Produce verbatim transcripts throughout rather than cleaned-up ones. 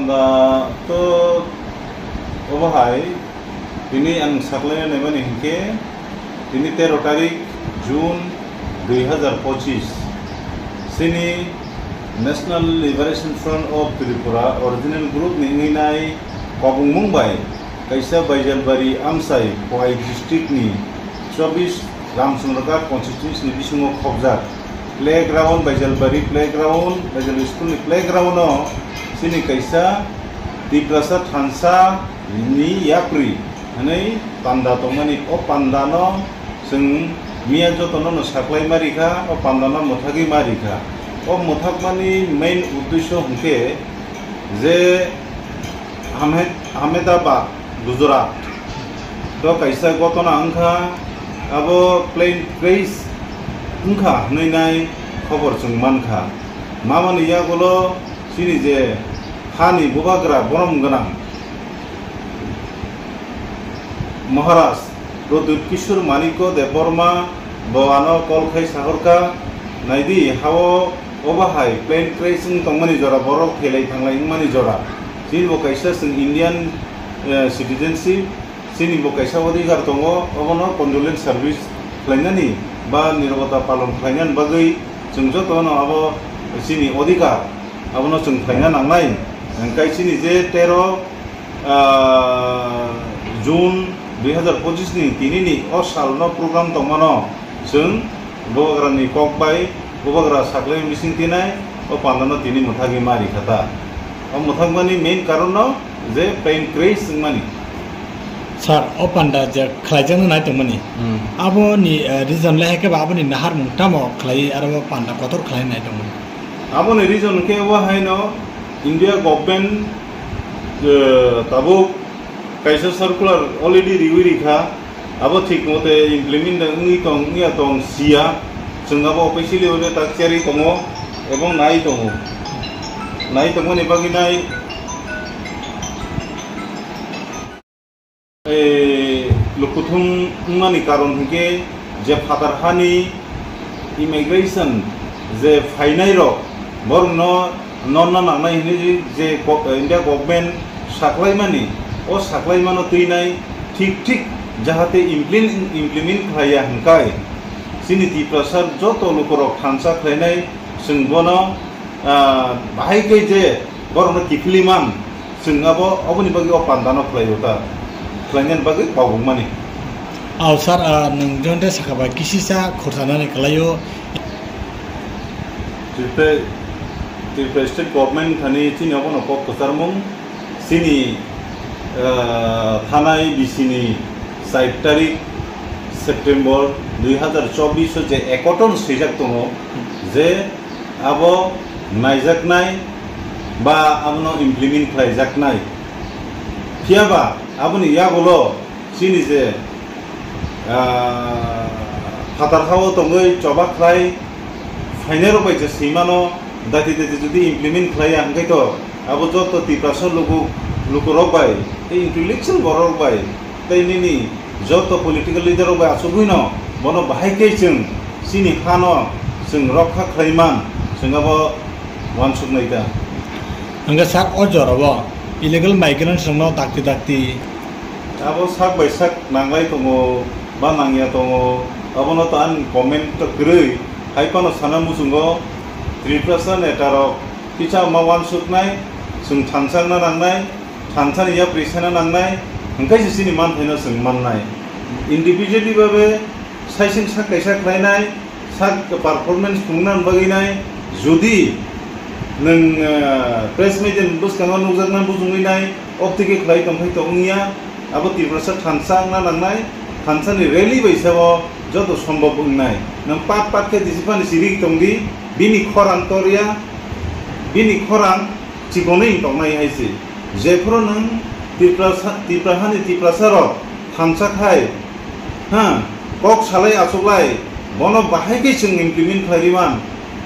Da to obo hai tini ang saklaina naimani hinkhe tini tero tarik June dui hazar pochis chini National Liberation Front of Tripura original group ni wngwi nai kobongmung bai kaisa Baijalbari Amsai Khowai district ni chobbish Ramchandraghat constituency ni bisingo khobjak playground, Baijalbari playground, Baijalbari school ni playground o chini kaisa Tiprasa thansa ni yapri hwnwi panda tongmani. O panda no chwng miya jotono no saklai ma rikha, o panda no mwthagwi ma rikha. O mwthakmani main uddesho hwnkhe je Ahmed-, Ahmedabad, Gujarat to kaisa gotona wngkha, abo plane crash wngkha hwnwi nai khobor chwng mankha. Mamani yagulo chini je hani bubagra borom gwnang Maharaj Pradyut Kishore Manikya Debbarma bo ano call khai sahorkha, naidi hao obo hai plane crash wng tongmani jora, borok thelai thanglai wngmani jora. Chini bo kaisa chwng Indian, eh, citizenship, chini bo kaisa odhikar tongo, obono condolence service khlainani ba nirobota palon khlainani bagwi chwng jotono abo chini odhikar, abono chwng khlaina nangnai. Hwnkhe chini je tero ah, June dui hazar pochis ni tini ni o sal no program tongmano chwng bubagra ni kok bai bubagra saklai bising tinai o panda no tini mwthagwi ma rikha ta. O mwthakmani main karon no je plane crash wngmani. Sir, o panda je khlaijak nai tongmani, hmm, abo ni, eh, reason le hai khe ba abo ni naharmung tamo khlai aro o panda kotor khlai nai tongmani? Abo ni reason khe o haino India government, eh, tabuk kaisa circular already riwi rikha, abo thik mote implement wngwi tong wngya tong siya, chwng abo officially ore tak cherwi tongo ebong nai tongo, nai tongmani bagwi nai. Eh, lukuthum wngmani karon hinkhe je phatar hani immigration je phainai rok borokno norna nangnai hinwi je go-, India government saklaimani, o saklaimano twinai thik thik jahate implement, implement khlaiya hinkai chini Tiprasa joto lukurok thansa khlainai chwng bono, ah, bahai khe je borokno kiphilwi man, chwng abo, oboni bagwi o pandano khlaio ta, khlainani bagwi kobongmani. Aw, sir, ah, nwng jonte saka bai kisisa khursanani khlaio. Tripura, Tripura State Government thani chini obono kok kwcharmung, chini, ah, thanai bisini char tarik September dui hazar chobbish o je ekoton swijak tongo je abo naijaknai ba abono implement khlaijaknai. Phiyaba aboni yagulo chini je, ah, phatar hao tongwi choba khlai phainairok bai je swimano daiti daiti jodi implement khlaiya hwnkhe to abo joto Tiprasa luku, lukurok bai tei intellectual borok bai tei nini joto political leader rok bai achugwi no bono bahai khe chwng chini hano chwng rokha khlai man, chwng abo uansuknai ta. Hwnkhe sir, o jorao illegal migrants rokno dakti dakti. Abo sak bai sak nanglai tongo ba nangya tongo, abono to ani comment to kwrwi, hai phano sana muchungo Tiprasa neta rok kisa ma uansuknai, chwng thansa wngna nangnai. Thansa ni yapri sana nangnai, hwnkhe se chini manthaino chwng mannai. Individually babe saising sak kaisa khlainai, sak performance phunukna bagwi nai, jodi nwng, eh, press media ni bwskango nukjakna bujungwi nai, optike khlai tongthai tong wngya, abo Tiprasa thansa wngna nangnai, thansa ni rally bai sabo joto sombhob wngnai. Nwng pat pat khe disiphani sirigwi tongdi, bini khorang torya, bini khorang chikonwi wng tongnai hai se. Jephuru nwng Tiprasa, Tipra hani Tiprasa rok thansa khai, ha, kok salai achuklai, bono bahai khe chwng implement khlaiwi man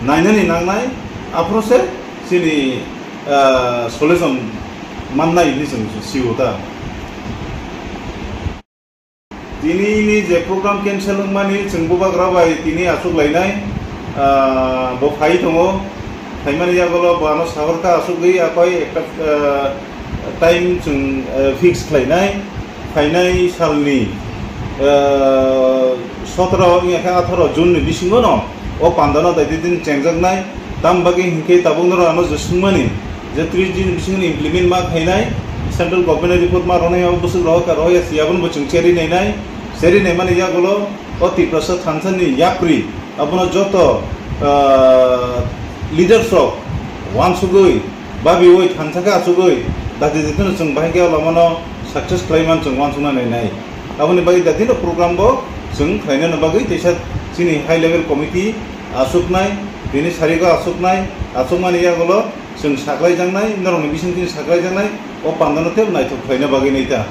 nainani nangnai, aphuru se chini, ah, solution mannai hinwi chwng sio ta. Tini ni je program cancel wngmani chwng bubagra bai tini achuk lainai, ah, bo phai tongo. Khlaimani yagulo bo ano sahorkha asugwi akoi ekta, eh, time chwng, eh, fix khlainai, phainai salni, eh, sotoro wngya khe atharo June ni bisingo no o pandano daitwi din chengjaknai. Tam bagwi hinkhe tabuk norok ano je swngmani je tris din bisingo implement ma khainai, central government ni report ma rwnai, o bwswk rohor kha rohor ya si, abono bo chwng cherwi nainai. Cherwi naimani yagulo o Tiprasa thansa ni yapri abono joto, ah, leaders rok wansugwi, babiwi, thansa khe asugwi, dati dati no chwng bahai khe o lamano success khlai man chwng wansukna nainai. Aboni bagwi dati no program bo chwng khlainani bagwi teisa chini high level committee asuknai, tini sarigo asuknai, asukmani yagulo chwng saklaijaknai, norokni bising chini saklaijaknai, o pandano teibo naithok khlaina bagwi naita.